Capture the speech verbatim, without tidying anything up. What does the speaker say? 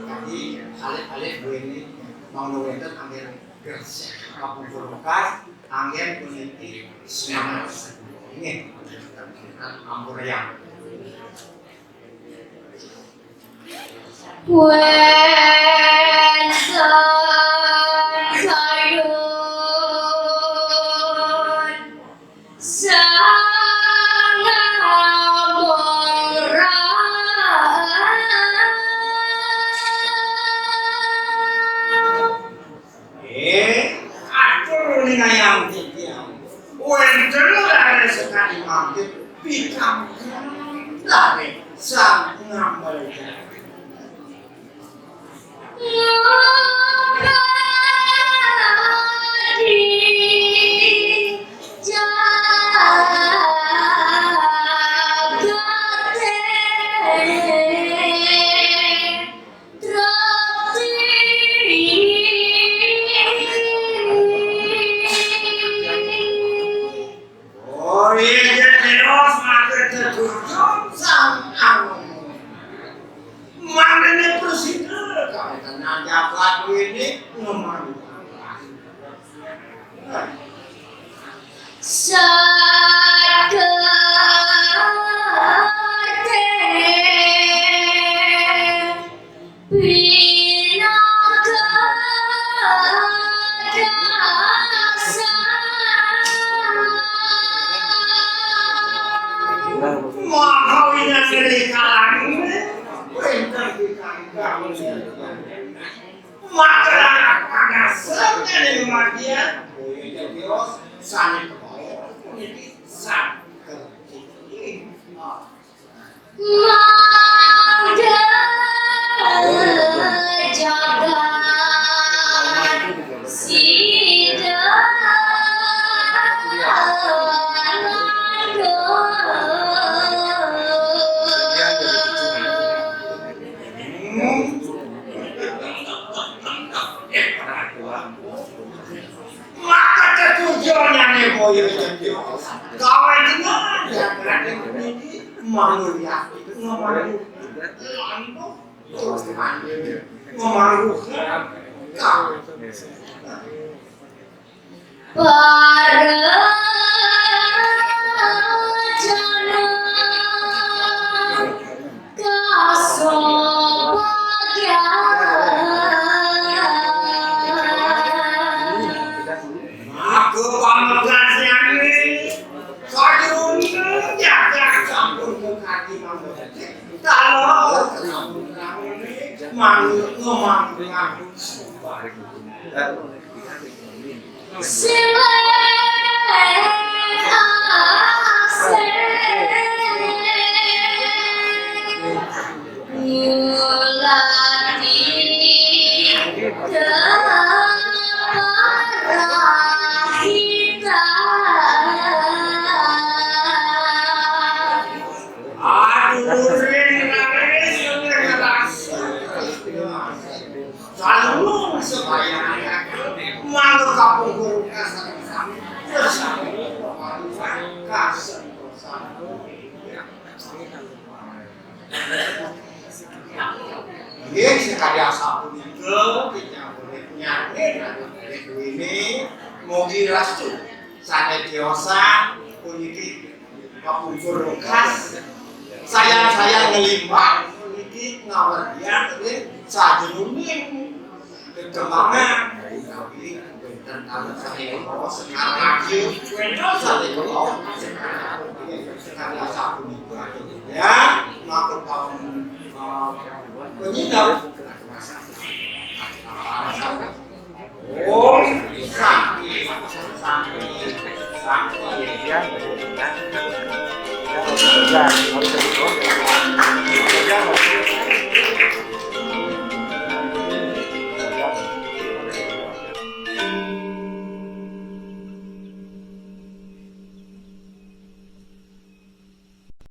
Jadi, alit-alit duweni mangda wénten anggén gresik kapungkur bekas, anggén puniki semangat. Inggih, ampurayang. Wénten kayun sang abong rauh. Eh, atur ninayang titiang. Wénten leres sekadi mangkin pikantuk dari sang ngambel jati. Ngabadi jagaté. Oh, iya, iya, tios matur tetujon sang anu. Mangdene prasida kawetan jagat wene ngemang. Sakate pinaka dasar. Maka winan dari kalangan, wénten di kalangan. Maka anak panas, sané lumadia, boyo jatios, sané kebawa, puniki sané kerti. Mangga jagat sida landung. Maka tetujonane boyo jatios. Gawe dengan jagat puniki manulya ngemanggu. Ngemanggu. Para jana. Aku pamekasane, sajroning jagat sampun mengkaji mangga becik, kala sampun ramene, mangga ngemanggungan sumpah. Aduh, ring, ring, ring, ring. Salunglung sebahyang mangga kapungkur kasami-sami. Bersami pamarusan kasentosan. Nggih, sekadi asapunika, titiang punika nyanggih, nggih, duwini, mugi restu sané tiosan puniki kapungkur khas. Sayang-sayang ngelimbak puniki ngawerdian ring sajroning tetembangan utawi wénten tamu sané kabaos Sekar Raja, wénten sané kabaos Sekar Raja sapunika. Ya, maka pam-, eh, penyinau